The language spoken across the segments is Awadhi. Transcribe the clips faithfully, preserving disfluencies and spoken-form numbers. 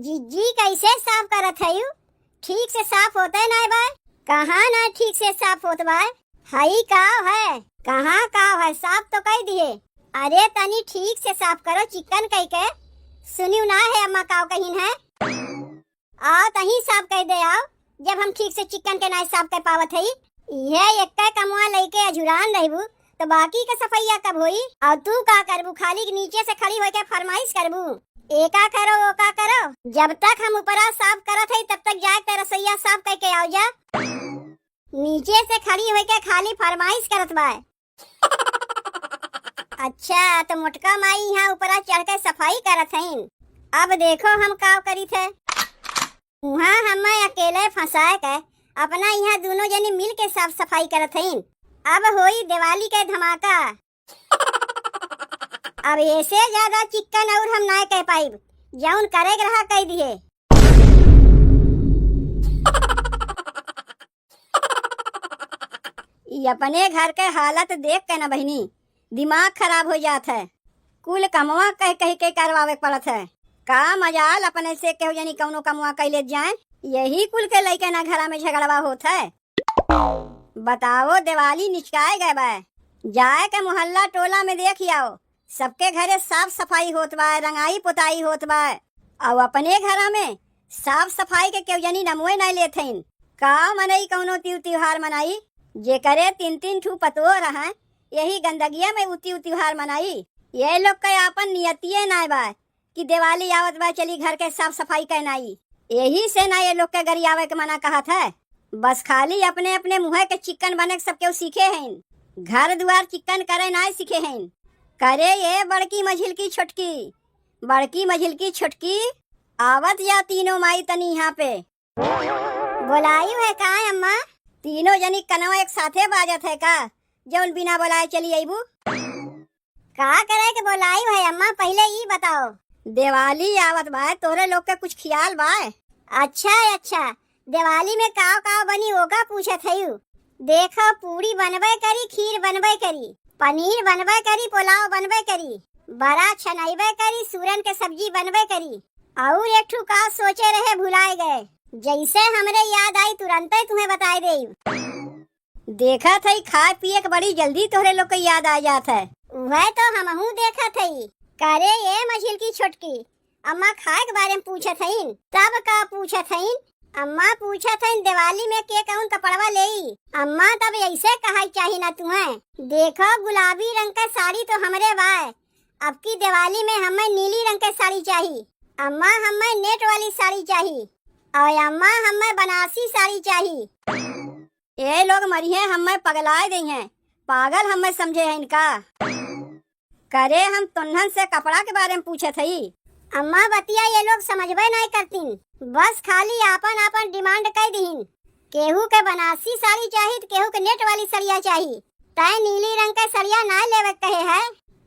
जिज्जी, कैसे साफ करत हयू? ठीक से साफ होते नाय बाय। कहाँ ना ठीक से साफ होत बाय? हई काव है? कहाँ काव है? साफ तो कई दिए। अरे तनी ठीक से साफ करो, चिक्कन कई के। सुनियो ना है अम्मा काव कहिन है? आओ तहीं साफ कई दे आओ, जब हम ठीक से चिक्कन के नाय साफ कई पावत हई। इहे एक्के कमवा लइके अझुरान रहबू, तो बाकी के सफैया कब होई? और तू का करबू? खाली नीचे से खड़ी होके फरमाइश करबू, "ए का करो, ओ का करो।" जब तक हम ऊपरा साफ करत हई, तब तक जाके रसोईया साफ कइके आओ जा। नीचे से खड़ी होके खाली फरमाइश करत बाय। अच्छा, तो मोटका माई यहाँ ऊपरा चढ़ के सफाई करत हईन। अब देखो हम का करित है। उहाँ हमें अकेले फंसाए के अपना यहाँ दोनों जनी मिल के साफ सफाई करत हईन। अब होई दिवाली के धमाका। अब ऐसे ज्यादा चिक्कन और हम नाय कह पाइब, जौन करे के रहा कह दिए। ई अपने घर के हालत देख के ना बहिनी, दिमाग खराब हो जात है। कुल कमवा कह कह के करवावे के पड़त है। का मजाल अपने से केहू जनी कौनो कमवा कइ लेत जाए, यही कुल के लइके ना घरा में झगड़वा होत है। बताओ, दिवाली निचकाए गए बा, जाए के मोहल्ला टोला में देख आओ, सबके घरे साफ सफाई होत बा, रंगाई पोताई होत बा, और अपने घरा में साफ सफाई के केहू जनी नमवे नाय लेत हईन। का मनई कौनो तीव त्योहार मनाई? जेकरे तीन तीन ठू पतोह रहैं, यही गंदगिया में उ तीव त्योहार मनाई। ये लोग के आपन नियतिये नाय बा कि दिवाली आवत बा, चली घर के साफ सफाई कइ आई। यही से ना ये लोग के गरियावे के मना कहत है। बस खाली अपने अपने मुँहे के चिक्कन बने के सब केहू सीखे हईन, घर दुआर चिक्कन करे नाय सीखे हईन। करे ये बड़की मझिलकी छोटकी, बड़की मझिलकी छोटकी, आवत जा तीनों माई तनी यहाँ पे। बोलायू है का अम्मा? तीनों जनी कनवा एक साथे बाजत है का, जौन बिना बोलाए चली अइबू? का करे के बोलायू है अम्मा, पहिले ई बताओ। दिवाली आवत बा, तोहरे लोग के कुछ खियाल बा? अच्छा, अच्छा, दिवाली में काव काव बनी ओका पूछत हयू। देखो, पूड़ी बनबे करी, खीर बनबे करी, पनीर बनबे करी, पुलाव बनबे करी, बड़ा छनइबे करी, सूरन के सब्जी बनबे करी। और एक ठू का सोचे रहे, भुलाए गए। जैसे हमरे याद आई, तुरंते तुम्हें बताए देई। देखत हई, खाए पिए के बड़ी जल्दी तोहरे लोग के याद आ जात है। उहे तो हमहू देखत हई। करे ये मझिलकी छोटकी, अम्मा खाए के बारे में पूछत हईन, तब का पूछत हईन? अम्मा पूछत हईन, दिवाली में के कौन कपड़वा लेई? अम्मा, तब ऐसे कहाई चाही ना तुहें। देखो, गुलाबी रंग के साड़ी तो हमरे बाय, अब की दिवाली में हमें नीली रंग के साड़ी चाही। अम्मा, हमें नेट वाली साड़ी चाही, और अम्मा, हमें बनारसी साड़ी चाही। ए लोग मरिहे, हमें पगलाए देइहें, पागल हमें समझे हैं इनका। करे हम तोन्हन से कपड़ा के बारे में पूछत हई। अम्मा, बतिया ये लोग समझबे नाय करतीन, बस खाली आपन आपन demand कइ दिहिन। केहू के बनारसी साड़ी चाही त केहू के नेट वाली सड़िया चाही। तय नीली रंग के सड़िया नाय लेवे के कहे है।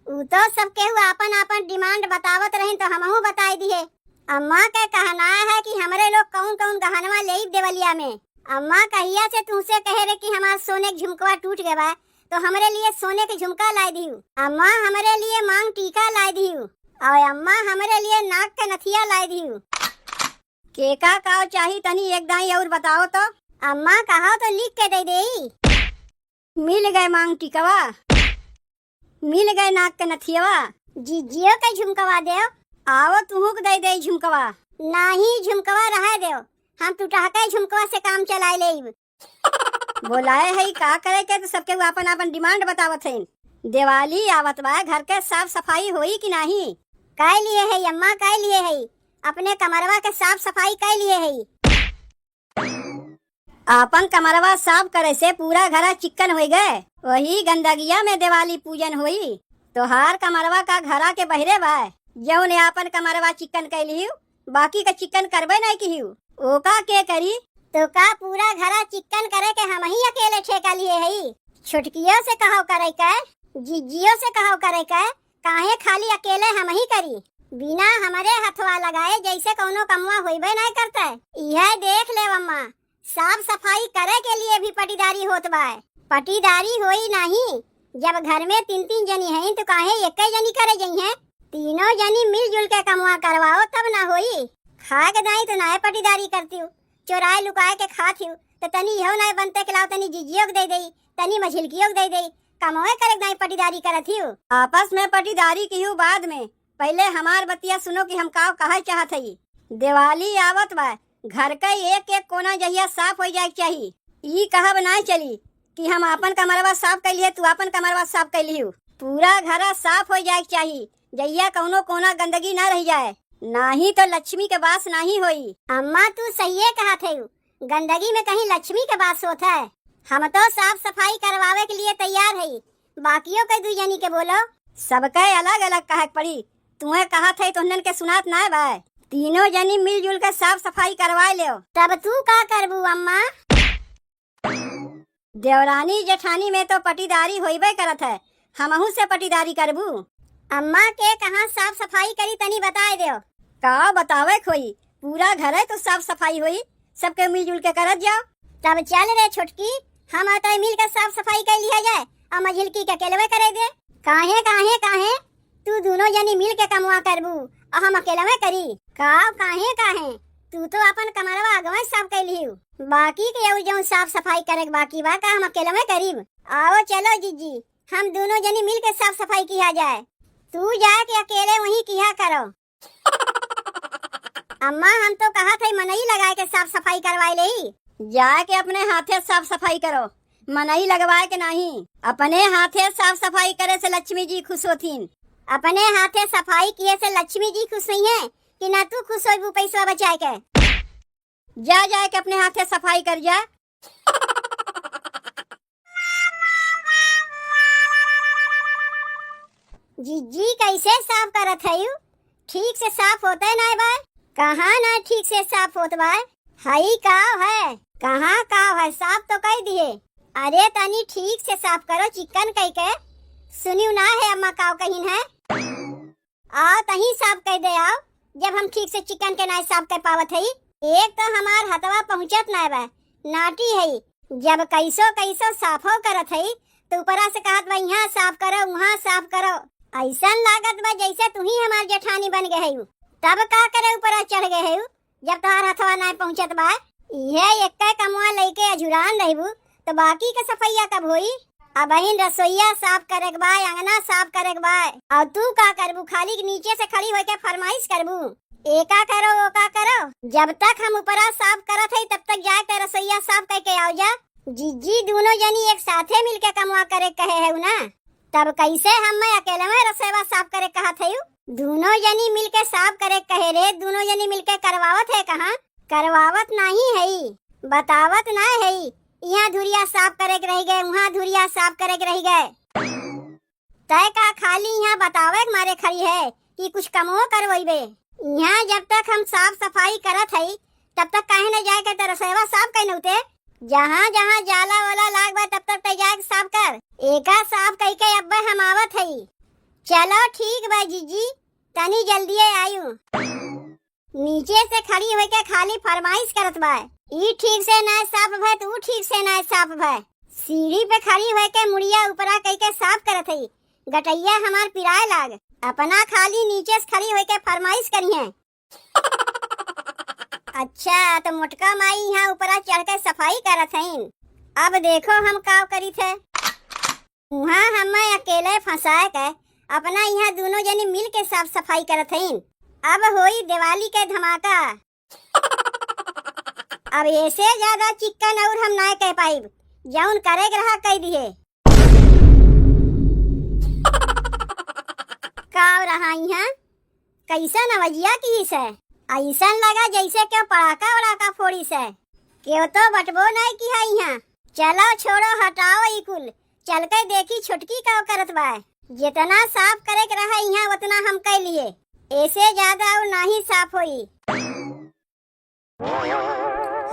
ऊ तो सब केहू आपन आपन demand बतावत रहिन तो हमहू बताई दिहे। अम्मा के कहना है कि हमरे लोग कौन कौन गहनवा लेई देवलिया में। अम्मा कहिया से तुमसे कहे रहे कि हमार सोने के झुमकवा टूट गवा, तो हमरे लिए सोने के झुमका लाए दिहू। अम्मा हमरे लिए मांग टीका लाए दिहू। और अम्मा हमरे लिए नाक के नथिया लाए दिहू। केका काव चाही तनी एक दाई और बताओ तो। अम्मा कहो तो लिख के दे देई। मिल गए मांग टिकवा, मिल गए नाक के नथियवा। जिज्जियो के झुमकवा देव। आओ तुहू के दे दे झुमकवा। नाही झुमकवा रहे देव, हम टुटहके झुमकवा से काम चलाए लेब। बोलाए हई का करे के, तो सबके आपन आपन demand बतावत हईन। दिवाली आवत बा, घर के साफ सफाई होई कि नाही? कइ लिए हई अम्मा, कइ लिए हई, अपने कमरवा के साफ सफाई कइ लिए हई। आपन कमरवा साफ करे से पूरा घरा चिक्कन होइ गए, वही गंदगिया में दिवाली पूजन होई। तोहार कमरवा का घरा के बहरे बा, जौन आपन कमरवा चिक्कन कइ लिहू, बाकी का चिक्कन करबे नाय किहू, ओका के करी? तो का पूरा घरा चिक्कन करे के हमही अकेले ठेका लिए हई? छोटकियो से कहो करे के, जिज्जियो से कहो करे के, काहे खाली अकेले हमही करी? बिना हमरे हथवा लगाए जैसे कौनो कमवा होइबे नाय करते। इहे देख लेव अम्मा, साफ सफाई करे के लिए भी पटीदारी होत बा। पटीदारी होई नाही, जब घर में तीन तीन जनी हईन तो काहे एक्के जनी करे जइहें? तीनों जनी मिलजुल के कमवा करवाओ तब ना होई। खाए के दाई तो नाय पटीदारी करतिउ, चोराए लुकाए के खातिउ, तो तनी इहो नाय बनते के लाओ तनी जिज्जियो के दे देई, तनी मझिलकियो के दे देई, कमवे करे के दाई पटीदारी करत हिउ। आपस में पटीदारी किहू बाद में, पहिले हमार बतिया सुनो कि हम का कहे चाहत हई। दिवाली आवत बा, घर के एक एक कोना जहिया साफ होइ जाए के चाही। ई कहब नाय चली कि हम आपन कमरवा साफ कइ लिहे, तू आपन कमरवा साफ कइ लिहू। पूरा घरा साफ होइ जाए के चाही, जहिया कउनो कोना गंदगी ना रहि जाए, नाही तो लक्ष्मी के बास नाही होई। अम्मा, तू सहिए कहत हऊ, गंदगी में कहीं लक्ष्मी के बास होत है। हम तो साफ सफाई करवावे के लिए तैयार हई, बाकियो के दुइ जनी के बोलो। सबके अलग अलग कहे के पड़ी, तुहे कहत हई तोहनन के सुनात नाय बा। तीनों जनी मिलजुल के साफ सफाई करवाए लेव। तब तू का करबू अम्मा? देवरानी जेठानी में तो पटीदारी होइबे करत है, हमहू से पटीदारी करबू? अम्मा के कहाँ साफ सफाई करी, तनी बताए देव। का बतावे के होई, पूरा घरे तो साफ सफाई होई, सबके मिलजुल के करत जाओ। तब चल रे छोटकी, हम आते मिल के साफ सफाई कर लिया जाए, आ मझिलकी के अकेलवे करे दे। काहे, काहे, काहे? तू दुनो जनी मिल के कमवा करबू, आ हम अकेलवे करी? का, काहे, काहे? तू तो अपन कमरवा अगवे साफ कर लिहू, बाकी के अउर जउन साफ सफाई करे के बाकी बा, का हम अकेलवे करीब? आओ चलो जिज्जी, हम दुनो जनी मिल के साफ सफाई किहा जाए। तू जाए के अकेले वहीं किहा करो। अम्मा, हम तो कहत हई मनई लगाए के साफ सफाई करवाए लेई। जाए के अपने हाथे साफ सफाई करो, मनई लगवाए के नाही। अपने हाथे साफ सफाई करे से लक्ष्मी जी खुश होथिन। अपने हाथे सफाई किहे से लक्ष्मी जी खुश होइहें कि ना तू खुश होइबू पैसवा बचाए के? जा, जाए के अपने हाथे सफाई कर जा। जिज्जी, कैसे साफ करत हयू? ठीक से साफ होते नाय बा। कहाँ ना ठीक से साफ होत बा? हई काव है? कहाँ काव है? साफ तो कई दिए। अरे तनी ठीक से साफ करो, चिक्कन कई के। सुनियो ना है अम्मा काव कहिन है? आओ तहीं साफ कइ दे आओ, जब हम ठीक से चिक्कन के नाय साफ कइ पावत हई। एक तो हमार हथवा पहुँचत नाय बा, नाटी हई, जब कइसो कइसो साफो करत हई, तो ऊपरा से कहत बा, "इहाँ साफ करो, उहाँ साफ करो।" अइसन लागत बा जइसे तुहीं हमार जेठानी बन गए हई। तब का करे ऊपरा चढ़ गए हई? जब तोहार हथवा नाय पहुँचत बा, इहे एक्के कमवा लइके अझुरान रहबू, तो बाकी के सफइया कब होई? अबहिन रसोइया साफ करे के बा, अंगना साफ करे के बा, अउर तू का करबू? खाली नीचे से खड़ी होके फरमाइश करबू, "एका करो, ओका करो।" जब तक हम ऊपरा साफ करत हई, तब तक जाके रसोइया साफ कइके आओ जा। जिज्जी, दुनो जनी एक साथे मिलके कमवा करे कहे हऊ ना, तब कइसे हम्मे अकेलवे रसोईवा साफ करे कहत हयू? दुनो जनी मिलके साफ करे कहे रे, दुनो जनी मिलके करवावत है कहाँ? करवावत नाही हई, बतावत ना हई, इहाँ धुरिया साफ करे के रहि गए, उहाँ धुरिया साफ करे के रहि गए। तय का खाली इहाँ बतावे के मारे खड़ी है कि कुछ कमो करवइबे? इहाँ जब तक हम साफ सफाई करत हई, तब तक काहे न जाए के त रसोईवा साफ कइ नउते? जहाँ जहाँ जाला वाला लाग बा, तब तक तै जाए के साफ कर। एका साफ कइके अब्बे हम आवत हई। चलो ठीक बा जिज्जी, तनी जल्दिए आयु। नीचे से खड़ी होइके खाली फरमाइश करत बा, "ई ठीक से नाय साफ भय, त ऊ ठीक से नाय साफ भय।" सीढ़ी पे खड़ी होइके मुड़िया ऊपरा कइके साफ करत हई। गटइया हमार पिराए लाग, अपना खाली नीचे से खड़ी होइके फरमाइश करिहें। अच्छा, त मोटका माई इहाँ ऊपरा चढ़ के सफाई करत हईन। अब देखो हम काव करित है। उहाँ हम्मे अकेले फंसाए के अपना इहाँ दुनो जनी मिल के साफ सफाई करत हईन। अब होई दिवाली के धमाका। अब ऐसे ज्यादा चिक्कन अउर हम नाय कह पाइब, जउन करे के रहा कह दिए। काव रहा इहाँ? कइसन अवजिया किहिस है? अइसन लगा जइसे केव पड़ाका वड़ाका फोड़िस है। केव तो बटबो नाय किहा इहाँ। चलो छोड़ो, हटाओ ई कुल। चल के देखी छोटकी का करत बा। जितना साफ करे के रहा इहाँ उतना हम कइ लिए। ऐसे ज्यादा अउर नाही साफ होई।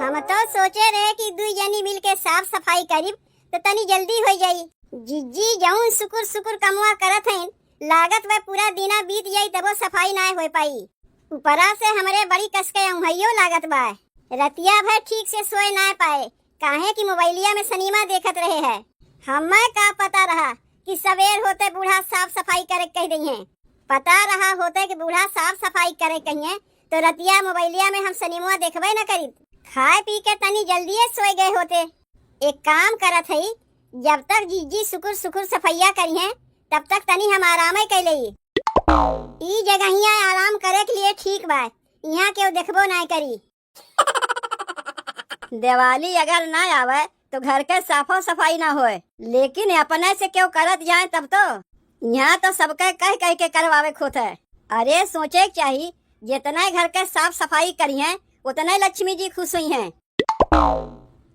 हम तो सोचे रहे कि दुई जनी मिल के साफ सफाई करीब तो तनी जल्दी होइ जाई। जिज्जी जउन सुकुर सुकुर कमवा करत हईन, लागत बा पूरा दिना बीत जाई तबो सफाई नाय होइ पाई। ऊपरा से हमरे बड़ी कस के औंघइयो लागत बा। रतिया भर ठीक से सोए नाय पाए, काहे कि मोबाइलिया में सनीमा देखत रहे है। हम्मे का पता रहा कि सवेर होते बूढ़ा साफ सफाई करे कह दइहें। पता रहा होते कि बूढ़ा साफ सफाई करे कहिए तो रतिया मोबाइलिया में हम सिनेमा देखबे न करीत। खाए पी के तनी जल्दिए सोए गए होते। एक काम करत हई, जब तक जीजी सुकुर सुकुर सफैया करिहें, तब तक तनी हम आरामे कैले। ई जगहिया आराम करे के लिए ठीक बा, यहाँ केहू देखबो नाय करी। दिवाली अगर ना आवे तो घर के साफो सफाई ना होए, लेकिन अपने से केहू करत जाए तब तो। यहाँ तो सबके कह कह के करवावे के होत है। अरे सोचे के चाही, जितना घर के साफ सफाई करिहें उतने लक्ष्मी जी खुश हुई हैं।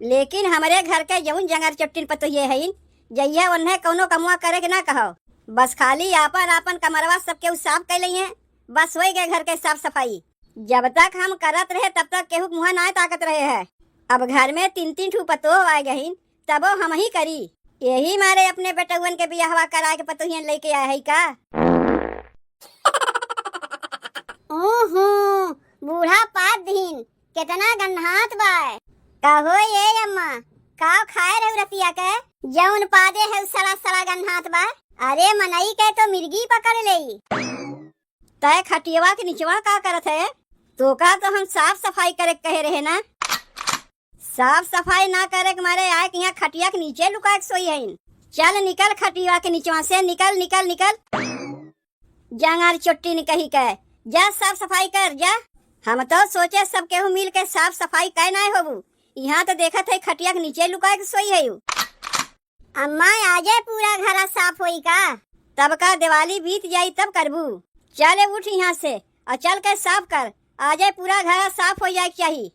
लेकिन हमरे घर के जौन जंगर चट्टिन पतोहिए हईन, जइहे उन्हें कौनो कमुआ करे के ना कहो, बस खाली आपन आपन कमरवा सब केहू साफ कर लइहें, बस होई गए घर के साफ सफाई। जब तक हम करत रहे तब तक केहू के मुँह ना ताकत रहे है। अब घर में तीन तीन ठू पतोह आए गईन, तबो हम ही करी। यही मारे अपने बेटउअन के बियाहवा कराए के पतोहियन लेके आए है का? ओहो, बूढ़ा पाद दिन, केतना गन्हात बा। कहो ये अम्मा, काव खाए रहू रतिया के, जौन पादे है सड़ा सड़ा गन्हात बा? अरे मनई के तो मिर्गी पकड़ लेई। तय खटियवा के निचवा का करत है? तोका तो हम साफ सफाई करे के कहे रहे ना। साफ सफाई ना करे के मारे आए के यहाँ खटिया के नीचे लुका के सोई हईन। चल निकल खटिया के निचवा से, निकल, निकल, निकल। जंगर चोट्टी निकही के, जा साफ सफाई कर, जा। हम तो सोचे सब केहू मिल के साफ सफाई कै नाय होबू, यहाँ तो देखत है खटिया के नीचे लुका के सोई है। अम्मा, आजे पूरा घरा साफ होई का? तब का दिवाली बीत जाई तब करबू। चले उठ यहाँ से और चल के साफ कर, आजे पूरा घरा साफ हो जाए के चाही।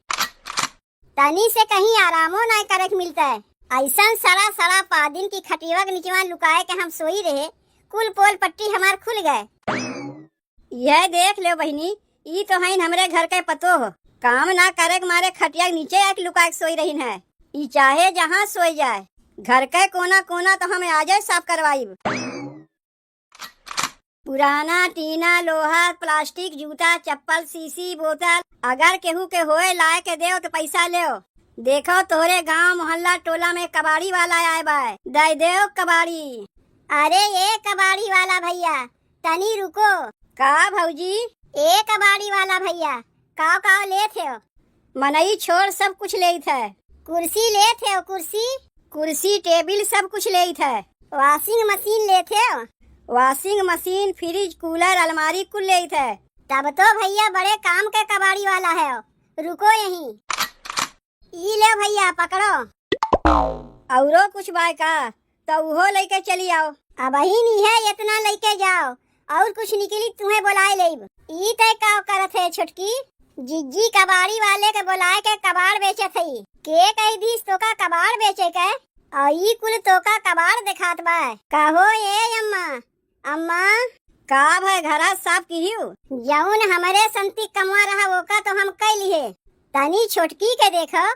तनी से कहीं आरामो नाय करे के मिलता है। ऐसन सड़ा सड़ा पादिन की खटियवा के निचवा लुकाए के हम सोई रहे, कुल पोल पट्टी हमार खुल गए। यह देख ले बहिनी, ई तो हईन हमरे घर के पतोह। काम ना करे के मारे खटिया के नीचे आके लुका के सोई रहीन है। ई चाहे जहाँ सोई जाए, घर के कोना कोना तो हम आजे साफ करवाइब। पुराना टीना, लोहा, प्लास्टिक, जूता, चप्पल, शीशी, बोतल, अगर केहू के होए लाए के देव तो पैसा लेव। देखो तोहरे गांव मोहल्ला टोला में कबाड़ी वाला आए बाय, दे देव कबाड़ी। अरे ए कबाड़ी वाला भैया, तनी रुको। का भौजी? ए कबाड़ी वाला भैया, काव काव लेत हो? मनई छोड़ सब कुछ लेत है। कुर्सी लेत हो, कुर्सी? कुर्सी टेबिल सब कुछ लेत है। Washing machine लेत हो? Washing machine, fridge, cooler, अलमारी कुल लेत है। तब तो भैया बड़े काम के कबाड़ी वाला है। रुको यहीं। ई ले भैया, पकड़ो। औरो कुछ बाय का? तो उहो लेके चली आओ। अबहिन इहे इतना लेके जाओ, और कुछ निकली तुहे बोलाए लेब। ई तय का करत है छोटकी? जिज्जी कबाड़ी वाले के बोलाए के कबाड़ बेचत हई। के कही दिस तोका कबाड़ बेचे के? और ई कुल तोका कबाड़ देखात बा। कहो ए अम्मा, अम्मा। का भय, घरा साफ किहियो? जौन हमरे संती कमवा रहा ओका तो हम कई लिहे। तनी छोटकी के देखो,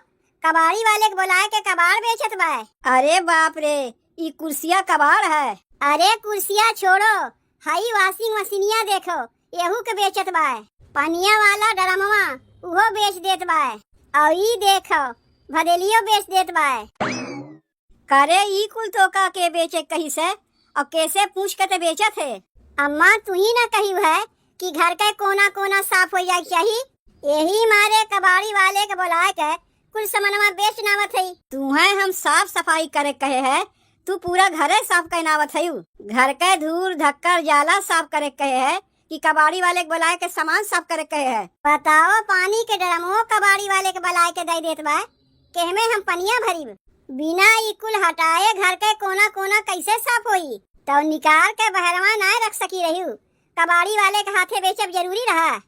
कबाड़ी वाले के बोलाए के कबाड़ बेचत बा। अरे बाप रे, ई कुर्सिया कबाड़ है। अरे कुर्सिया छोड़ो, हई washing मशीनिया देखो, एहू के बेचत बा। पनिया वाला ड्रमवा उहो बेच देत बा। और ई देखो, भदेलियो बेच देत बा। करे ई कुल तोका के बेचे कही से, और कैसे पूछ के ते बेचत है? अम्मा, तू ही ना कही है कि घर के कोना कोना साफ हो जाए के चाही। यही मारे कबाड़ी वाले के बोलाए के कुल सामानवा बेच नावत है। तुहे हम साफ सफाई करे कहे है, तू पूरा घरे साफ करनावत है। घर के धूल धक्कर जाला साफ करे कहे है कि कबाड़ी वाले के बोलाए के सामान साफ करे कहे है। बताओ, पानी के ड्रमो कबाड़ी वाले के बोलाए के दे देत बा, केहमे हम पनिया भरीब? बिना ई कुल हटाए घर के कोना कोना कैसे साफ होई? तो निकाल के बहरवा नाय रख सकी रही, कबाड़ी वाले के हाथे बेचब जरूरी रहा?